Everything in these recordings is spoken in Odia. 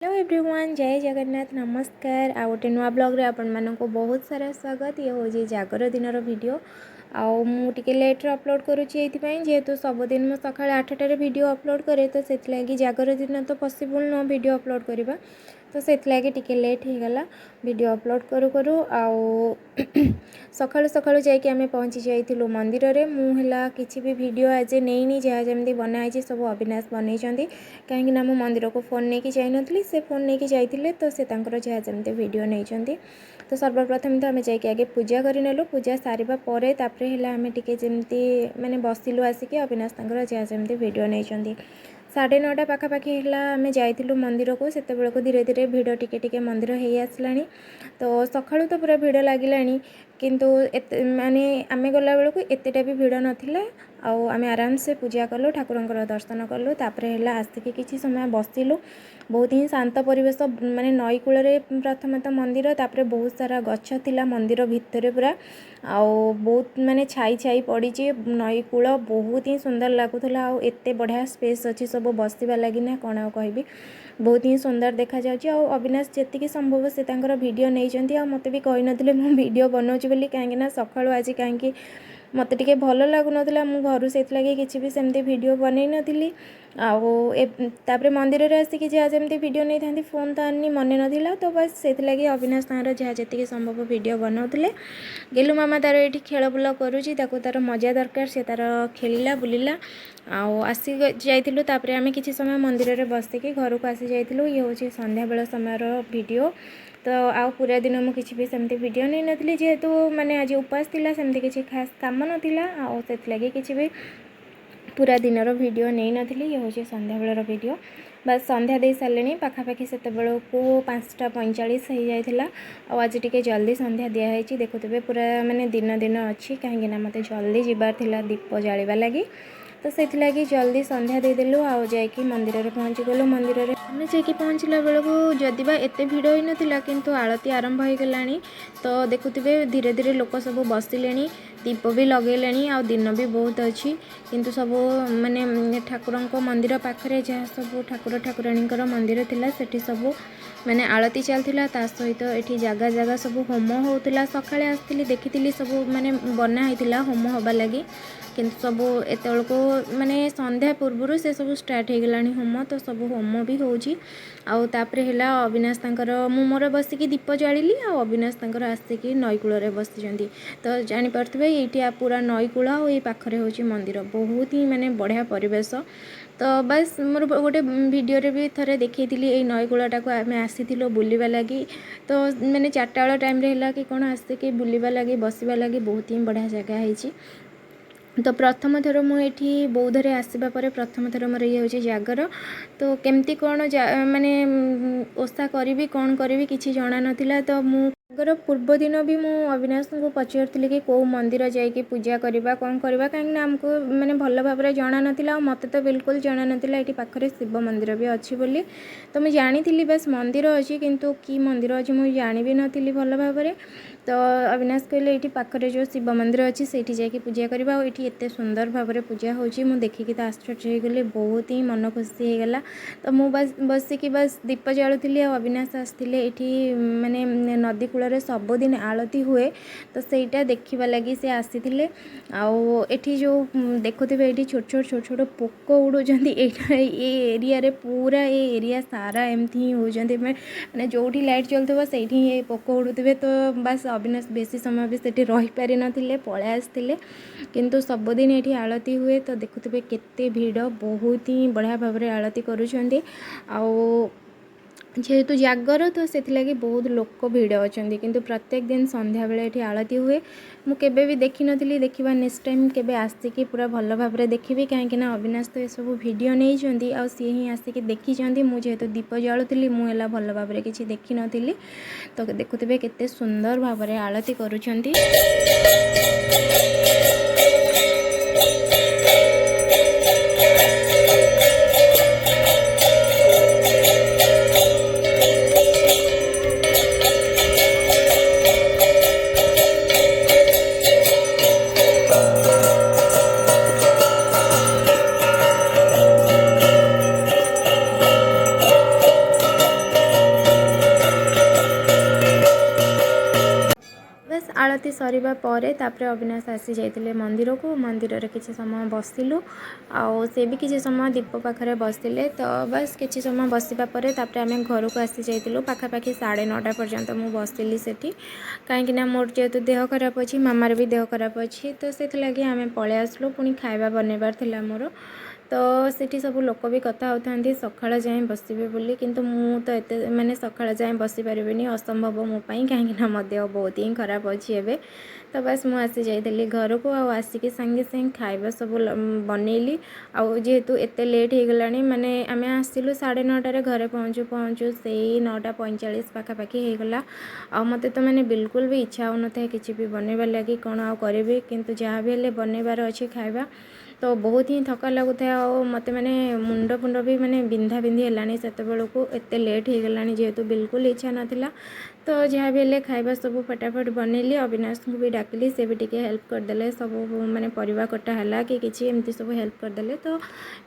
ହ୍ୟାଲୋ ଏଭ୍ରିୱାନ୍, ଜୟ ଜଗନ୍ନାଥ, ନମସ୍କାର। ଆଉ ଗୋଟେ ନୂଆ ବ୍ଲଗ୍ରେ ଆପଣମାନଙ୍କୁ ବହୁତ ସାରା ସ୍ୱାଗତ। ଇଏ ହେଉଛି ଜାଗର ଦିନର ଭିଡ଼ିଓ ଆଉ ମୁଁ ଟିକେ ଲେଟ୍ରେ ଅପଲୋଡ଼ କରୁଛି ଏଇଥିପାଇଁ, ଯେହେତୁ ସବୁଦିନ ମୁଁ ସକାଳ 8ଟାରେ ଭିଡ଼ିଓ ଅପଲୋଡ଼ କରେ, ତ ସେଥିଲାଗି ଜାଗର ଦିନ ତ ପସିବୁଲ୍ ନୁହଁ ଭିଡ଼ିଓ ଅପଲୋଡ଼ କରିବା, ତ ସେଥିଲାଗି ଟିକେ ଲେଟ୍ ହେଇଗଲା ଭିଡ଼ିଓ ଅପଲୋଡ଼ କରୁ କରୁ। ଆଉ ସକାଳୁ ସକାଳୁ ଯାଇକି ଆମେ ପହଞ୍ଚି ଯାଇଥିଲୁ ମନ୍ଦିରରେ। ମୁଁ ହେଲା କିଛି ବି ଭିଡ଼ିଓ ଆଜି ନେଇନି, ଯାହା ଯେମିତି ବନା ହେଇଛି ସବୁ ଅବିନାଶ ବନେଇଛନ୍ତି, କାହିଁକିନା ମୁଁ ମନ୍ଦିରକୁ ଫୋନ୍ ନେଇକି ଯାଇନଥିଲି, ସେ ଫୋନ୍ ନେଇକି ଯାଇଥିଲେ, ତ ସେ ତାଙ୍କର ଯାହା ଯେମିତି ଭିଡ଼ିଓ ନେଇଛନ୍ତି। ତ ସର୍ବପ୍ରଥମେ ତ ଆମେ ଯାଇକି ଆଗେ ପୂଜା କରିନେଲୁ। ପୂଜା ସାରିବା ପରେ ତାପରେ ହେଲା ଆମେ ଟିକେ ଯେମିତି ମାନେ ବସିଲୁ ଆସିକି, ଅବିନାଶ ତାଙ୍କର ଯାହା ଯେମିତି ଭିଡ଼ିଓ ନେଇଛନ୍ତି। 9:30 ପାଖାପାଖି ହେଲା ଆମେ ଯାଇଥିଲୁ ମନ୍ଦିରକୁ। ସେତେବେଳକୁ ଧୀରେ ଧୀରେ ଭିଡ଼ ଟିକେ ଟିକେ ମନ୍ଦିର ହେଇ ଆସିଲାଣି। ତ ସକାଳୁ ତ ପୁରା ଭିଡ଼ ଲାଗିଲାଣି, କିନ୍ତୁ ଏତେ ମାନେ ଆମେ ଗଲାବେଳକୁ ଏତେଟା ବି ଭିଡ଼ ନଥିଲା। ଆଉ ଆମେ ଆରାମସେ ପୂଜା କଲୁ, ଠାକୁରଙ୍କର ଦର୍ଶନ କଲୁ। ତାପରେ ହେଲା ଆସିକି କିଛି ସମୟ ବସିଲୁ। ବହୁତ ହିଁ ଶାନ୍ତ ପରିବେଶ, ମାନେ ନଈ କୂଳରେ ପ୍ରଥମେ ତ ମନ୍ଦିର, ତାପରେ ବହୁତ ସାରା ଗଛ ଥିଲା ମନ୍ଦିର ଭିତରେ ପୁରା, ଆଉ ବହୁତ ମାନେ ଛାଇ ଛାଇ ପଡ଼ିଛି ନଈ କୂଳ, ବହୁତ ହିଁ ସୁନ୍ଦର ଲାଗୁଥିଲା। ଆଉ ଏତେ ବଢ଼ିଆ ସ୍ପେସ୍ ଅଛି ସବୁ ବସିବା ଲାଗି, ନା କ'ଣ ଆଉ କହିବି, ବହୁତ ହିଁ ସୁନ୍ଦର ଦେଖାଯାଉଛି। ଆଉ ଅବିନାଶ ଯେତିକି ସମ୍ଭବ ସେ ତାଙ୍କର ଭିଡ଼ିଓ ନେଇଛନ୍ତି। ଆଉ ମୋତେ ବି କହିନଥିଲେ ମୁଁ ଭିଡ଼ିଓ ବନାଉଛି ବୋଲି, କାହିଁକିନା ସକାଳୁ ଆଜି କାହିଁକି ମୋତେ ଟିକେ ଭଲ ଲାଗୁନଥିଲା, ମୁଁ ଘରୁ ସେଥିଲାଗି କିଛି ବି ସେମିତି ଭିଡ଼ିଓ ବନେଇ ନଥିଲି। ଆଉ ତାପରେ ମନ୍ଦିରରେ ଆସିକି ଯାହା ଯେମିତି ଭିଡ଼ିଓ ନେଇଥାନ୍ତି, ଫୋନ୍ ତ ଆଣିନି, ମନେ ନଥିଲା, ତ ବାସ୍ ସେଥିଲାଗି ଅବିନାଶ ତାଙ୍କର ଯାହା ଯେତିକି ସମ୍ଭବ ଭିଡ଼ିଓ ବନାଉଥିଲେ। ଗେଲୁ ମାମା ତାର ଏଇଠି ଖେଳ ବୁଲ କରୁଛି, ତାକୁ ତାର ମଜା ଦରକାର, ସେ ତାର ଖେଳିଲା ବୁଲିଲା। ଆଉ ଆସି ଯାଇଥିଲୁ, ତାପରେ ଆମେ କିଛି ସମୟ ମନ୍ଦିରରେ ବସିକି ଘରକୁ ଆସି ଯାଇଥିଲୁ। ଇଏ ହେଉଛି ସନ୍ଧ୍ୟାବେଳ ସମୟର ଭିଡ଼ିଓ। ତ ଆଉ ପୁରା ଦିନ ମୁଁ କିଛି ବି ସେମିତି ଭିଡ଼ିଓ ନେଇନଥିଲି, ଯେହେତୁ ମାନେ ଆଜି ଉପାସ ଥିଲା, ସେମିତି କିଛି ଖାସ୍ କାମ ନଥିଲା, ଆଉ ସେଥିଲାଗି କିଛି ବି ପୁରା ଦିନର ଭିଡ଼ିଓ ନେଇନଥିଲି। ଇଏ ହେଉଛି ସନ୍ଧ୍ୟାବେଳର ଭିଡ଼ିଓ। ବାସ୍ ସନ୍ଧ୍ୟା ଦେଇ ସାରିଲିଣି, ପାଖାପାଖି ସେତେବେଳକୁ 5:45 ହେଇଯାଇଥିଲା। ଆଉ ଆଜି ଟିକେ ଜଲ୍ଦି ସନ୍ଧ୍ୟା ଦିଆହେଇଛି, ଦେଖୁଥିବେ ପୁରା ମାନେ ଦିନ ଦିନ ଅଛି, କାହିଁକିନା ମୋତେ ଜଲ୍ଦି ଯିବାର ଥିଲା ଦୀପ ଜାଳିବା ଲାଗି, ତ ସେଥିଲାଗି ଜଲ୍ଦି ସନ୍ଧ୍ୟା ଦେଇଦେଲୁ ଆଉ ଯାଇକି ମନ୍ଦିରରେ ପହଞ୍ଚିଗଲୁ। ମନ୍ଦିରରେ ଆମେ ଯାଇକି ପହଞ୍ଚିଲା ବେଳକୁ ଯଦି ବା ଏତେ ଭିଡ଼ ହୋଇନଥିଲା, କିନ୍ତୁ ଆଳତି ଆରମ୍ଭ ହୋଇଗଲାଣି। ତ ଦେଖୁଥିବେ ଧୀରେ ଧୀରେ ଲୋକ ସବୁ ବସିଲେଣି, ଦୀପ ବି ଲଗେଇଲେଣି, ଆଉ ଦିନ ବି ବହୁତ ଅଛି, କିନ୍ତୁ ସବୁ ମାନେ ଠାକୁରଙ୍କ ମନ୍ଦିର ପାଖରେ ଯାହା ସବୁ ଠାକୁର ଠାକୁରାଣୀଙ୍କର ମନ୍ଦିର ଥିଲା ସେଠି ସବୁ ମାନେ ଆଳତି ଚାଲିଥିଲା। ତା ସହିତ ଏଠି ଜାଗା ଜାଗା ସବୁ ହୋମ ହେଉଥିଲା। ସକାଳେ ଆସିଥିଲି, ଦେଖିଥିଲି ସବୁ ମାନେ ବନା ହେଇଥିଲା ହୋମ ହେବା ଲାଗି, କିନ୍ତୁ ସବୁ ଏତେବେଳକୁ ମାନେ ସନ୍ଧ୍ୟା ପୂର୍ବରୁ ସେ ସବୁ ଷ୍ଟାର୍ଟ ହେଇଗଲାଣି ହୋମ, ତ ସବୁ ହୋମ ବି ହେଉଛି। ଆଉ ତାପରେ ହେଲା ଅବିନାଶ ତାଙ୍କର, ମୁଁ ମୋର ବସିକି ଦୀପ ଜାଳିଲି, ଆଉ ଅବିନାଶ ତାଙ୍କର ଆସିକି ନଈକୂଳରେ ବସିଛନ୍ତି। ତ ଜାଣିପାରୁଥିବେ ଏଇଠି ପୁରା ନଈକୂଳ ଆଉ ଏଇ ପାଖରେ ହେଉଛି ମନ୍ଦିର, ବହୁତ ହିଁ ମାନେ ବଢ଼ିଆ ପରିବେଶ। ତ ବାସ୍ ମୋର ଗୋଟେ ଭିଡ଼ିଓରେ ବି ଥରେ ଦେଖେଇଥିଲି ଏଇ ନଈକୂଳଟାକୁ ଆମେ ଆସିଥିଲୁ ବୁଲିବା ଲାଗି। ତ ମାନେ 4ଟା ବେଳ ଟାଇମ୍ରେ ହେଲା କି କ'ଣ ଆସିକି ବୁଲିବା ଲାଗି ବସିବା ଲାଗି ବହୁତ ହିଁ ବଢ଼ିଆ ଜାଗା ହେଇଛି। ତ ପ୍ରଥମ ଥର ମୁଁ ଏଠି ବୌଦ୍ଧରେ ଆସିବା ପରେ ପ୍ରଥମ ଥର ମୋର ଇଏ ହେଉଛି ଜାଗର। ତ କେମିତି କ'ଣ ମାନେ ଓଷା କରିବି କ'ଣ କରିବି କିଛି ଜଣା ନଥିଲା। ତ ମୁଁ ଜାଗର ପୂର୍ବ ଦିନ ବି ମୁଁ ଅବିନାଶଙ୍କୁ ପଚାରୁଥିଲି କି କେଉଁ ମନ୍ଦିର ଯାଇକି ପୂଜା କରିବା କ'ଣ କରିବା, କାହିଁକିନା ଆମକୁ ମାନେ ଭଲ ଭାବରେ ଜଣା ନଥିଲା। ଆଉ ମୋତେ ତ ବିଲକୁଲ ଜଣା ନଥିଲା ଏଠି ପାଖରେ ଶିବ ମନ୍ଦିର ବି ଅଛି ବୋଲି। ତ ମୁଁ ଜାଣିଥିଲି ବାସ୍ ମନ୍ଦିର ଅଛି, କିନ୍ତୁ କି ମନ୍ଦିର ଅଛି ମୁଁ ଜାଣି ବି ନଥିଲି ଭଲ ଭାବରେ। ତ ଅବିନାଶ କହିଲେ ଏଇଠି ପାଖରେ ଯେଉଁ ଶିବ ମନ୍ଦିର ଅଛି ସେଇଠି ଯାଇକି ପୂଜା କରିବା। ଆଉ ଏଠି ଏତେ ସୁନ୍ଦର ଭାବରେ ପୂଜା ହେଉଛି, ମୁଁ ଦେଖିକି ତ ଆଶ୍ଚର୍ଯ୍ୟ ହେଇଗଲି, ବହୁତ ହିଁ ମନ ଖୁସି ହେଇଗଲା। ତ ମୁଁ ବାସ୍ ବସିକି ବାସ୍ ଦୀପ ଜାଳୁଥିଲି, ଆଉ ଅବିନାଶ ଆସିଥିଲେ ଏଠି ମାନେ ନଦୀ କୂଳରେ ସବୁଦିନ ଆଳତି ହୁଏ, ତ ସେଇଟା ଦେଖିବା ଲାଗି ସେ ଆସିଥିଲେ। ଆଉ ଏଠି ଯେଉଁ ଦେଖୁଥିବେ ଏଇଠି ଛୋଟ ଛୋଟ ଛୋଟ ଛୋଟ ପୋକ ଉଡ଼ୁଛନ୍ତି, ଏଇଟା ଏ ଏରିଆରେ ପୁରା ଏ ଏରିଆ ସାରା ଏମିତି ହିଁ ହେଉଛନ୍ତି, ମାନେ ଯେଉଁଠି ଲାଇଟ୍ ଜଳୁଥିବ ସେଇଠି ହିଁ ଏ ପୋକ ଉଡ଼ୁଥିବେ। ତ ବାସ୍ ଅବିନାଶ ବେଶୀ ସମୟ ବି ସେଠି ରହିପାରିନଥିଲେ, ପଳେଇ ଆସିଥିଲେ। କିନ୍ତୁ ସବୁଦିନ ଏଠି ଆଳତି ହୁଏ, ତ ଦେଖୁଥିବେ କେତେ ଭିଡ଼, ବହୁତ ହିଁ ବଢ଼ିଆ ଭାବରେ ଆଳତି କରୁଛନ୍ତି। ଆଉ ଯେହେତୁ ଜାଗର ତ ସେଥିଲାଗି ବହୁତ ଲୋକ ଭିଡ଼ ଅଛନ୍ତି, କିନ୍ତୁ ପ୍ରତ୍ୟେକ ଦିନ ସନ୍ଧ୍ୟାବେଳେ ଏଠି ଆଳତି ହୁଏ। ମୁଁ କେବେ ବି ଦେଖିନଥିଲି, ଦେଖିବା ନେକ୍ସଟ ଟାଇମ୍ କେବେ ଆସିକି ପୁରା ଭଲ ଭାବରେ ଦେଖିବି, କାହିଁକିନା ଅବିନାଶ ତ ଏସବୁ ଭିଡ଼ିଓ ନେଇଛନ୍ତି ଆଉ ସିଏ ହିଁ ଆସିକି ଦେଖିଛନ୍ତି। ମୁଁ ଯେହେତୁ ଦୀପ ଜାଳୁଥିଲି, ମୁଁ ହେଲା ଭଲ ଭାବରେ କିଛି ଦେଖିନଥିଲି। ତ ଦେଖୁଥିବେ କେତେ ସୁନ୍ଦର ଭାବରେ ଆଳତି କରୁଛନ୍ତି। ଆଳତି ସରିବା ପରେ ତାପରେ ଅବିନାଶ ଆସି ଯାଇଥିଲେ ମନ୍ଦିରକୁ। ମନ୍ଦିରରେ କିଛି ସମୟ ବସିଲୁ ଆଉ ସେ ବି କିଛି ସମୟ ଦୀପ ପାଖରେ ବସିଲେ। ତ ବାସ୍ କିଛି ସମୟ ବସିବା ପରେ ତାପରେ ଆମେ ଘରକୁ ଆସି ଯାଇଥିଲୁ। ପାଖାପାଖି 9:30 ପର୍ଯ୍ୟନ୍ତ ମୁଁ ବସିଲି ସେଠି, କାହିଁକିନା ମୋର ଯେହେତୁ ଦେହ ଖରାପ ଅଛି, ମାମାର ବି ଦେହ ଖରାପ ଅଛି, ତ ସେଥିଲାଗି ଆମେ ପଳେଇ ଆସିଲୁ। ପୁଣି ଖାଇବା ବନେଇବାର ଥିଲା ମୋର। ତ ସେଠି ସବୁ ଲୋକ ବି କଥା ହେଉଥାନ୍ତି ସକାଳ ଯାଏଁ ବସିବେ ବୋଲି, କିନ୍ତୁ ମୁଁ ତ ଏତେ ମାନେ ସକାଳ ଯାଏଁ ବସିପାରିବିନି, ଅସମ୍ଭବ ମୋ ପାଇଁ, କାହିଁକିନା ମୋ ଦେହ ବହୁତ ହିଁ ଖରାପ ଅଛି ଏବେ। ତ ବାସ୍ ମୁଁ ଆସି ଯାଇଥିଲି ଘରକୁ ଆଉ ଆସିକି ସାଙ୍ଗେ ସାଙ୍ଗେ ଖାଇବା ସବୁ ବନେଇଲି। ଆଉ ଯେହେତୁ ଏତେ ଲେଟ୍ ହେଇଗଲାଣି, ମାନେ ଆମେ ଆସିଲୁ 9:30ରେ, ଘରେ ପହଞ୍ଚୁ ପହଞ୍ଚୁ ସେଇ 9:45 ପାଖାପାଖି ହେଇଗଲା। ଆଉ ମୋତେ ତ ମାନେ ବିଲକୁଲ ବି ଇଚ୍ଛା ହେଉନଥାଏ କିଛି ବି ବନେଇବା ଲାଗି, କ'ଣ ଆଉ କରିବି, କିନ୍ତୁ ଯାହା ବି ହେଲେ ବନେଇବାର ଅଛି ଖାଇବା। ତ ବହୁତ ହିଁ ଥକା ଲାଗୁଥାଏ ଆଉ ମୋତେ ମାନେ ମୁଣ୍ଡ ଫୁଣ୍ଡ ବି ମାନେ ବିନ୍ଧା ବିନ୍ଧି ହେଲାଣି ସେତେବେଳକୁ, ଏତେ ଲେଟ୍ ହେଇଗଲାଣି ଯେହେତୁ ବିଲକୁଲ ଇଚ୍ଛା ନଥିଲା। ତ ଯାହା ବି ହେଲେ ଖାଇବା ସବୁ ଫଟାଫଟ ବନେଇଲି। ଅବିନାଶଙ୍କୁ ବି ଡାକିଲି, ସେ ବି ଟିକେ ହେଲ୍ପ କରିଦେଲେ ସବୁ, ମାନେ ପରିବା କଟା ହେଲା କି କିଛି ଏମିତି ସବୁ ହେଲ୍ପ କରିଦେଲେ। ତ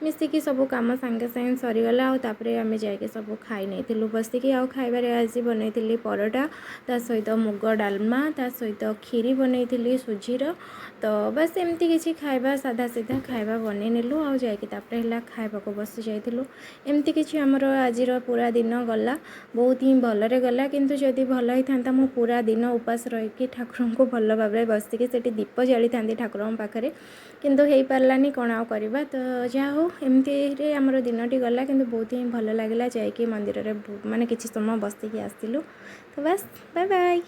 ମିଶିକି ସବୁ କାମ ସାଙ୍ଗେ ସାଙ୍ଗେ ସରିଗଲା ଆଉ ତାପରେ ଆମେ ଯାଇକି ସବୁ ଖାଇ ନେଇଥିଲୁ ବସିକି। ଆଉ ଖାଇବାରେ ଆଜି ବନେଇଥିଲି ପରଟା, ତା ସହିତ ମୁଗ ଡାଲମା, ତା ସହିତ କ୍ଷୀରି ବନେଇଥିଲି ସୁଜିର। ତ ବାସ୍ ଏମିତି କିଛି ଖାଇବା, ସାଧା ସିଧା ଖାଇବା ବନେଇ ନେଲୁ ଆଉ ଯାଇକି ତାପରେ ହେଲା ଖାଇବାକୁ ବସି ଯାଇଥିଲୁ। ଏମିତି କିଛି ଆମର ଆଜିର ପୁରା ଦିନ ଗଲା, ବହୁତ ହିଁ ଭଲରେ ଗଲା। କିନ୍ତୁ ଯଦି ଭଲ ହେଇଥାନ୍ତା ମୁଁ ପୁରା ଦିନ ଉପାସ ରହିକି ଠାକୁରଙ୍କୁ ଭଲ ଭାବରେ ବସିକି ସେଠି ଦୀପ ଜାଳିଥାନ୍ତି ଠାକୁରଙ୍କ ପାଖରେ, କିନ୍ତୁ ହେଇପାରିଲାନି, କ'ଣ ଆଉ କରିବା। ତ ଯାହା ହଉ ଏମିତିରେ ଆମର ଦିନଟି ଗଲା, କିନ୍ତୁ ବହୁତ ହିଁ ଭଲ ଲାଗିଲା ଯାଇକି ମନ୍ଦିରରେ ମାନେ କିଛି ସମୟ ବସିକି ଆସିଲୁ। ତ ବାସ୍, ବାଏ ବାଏ।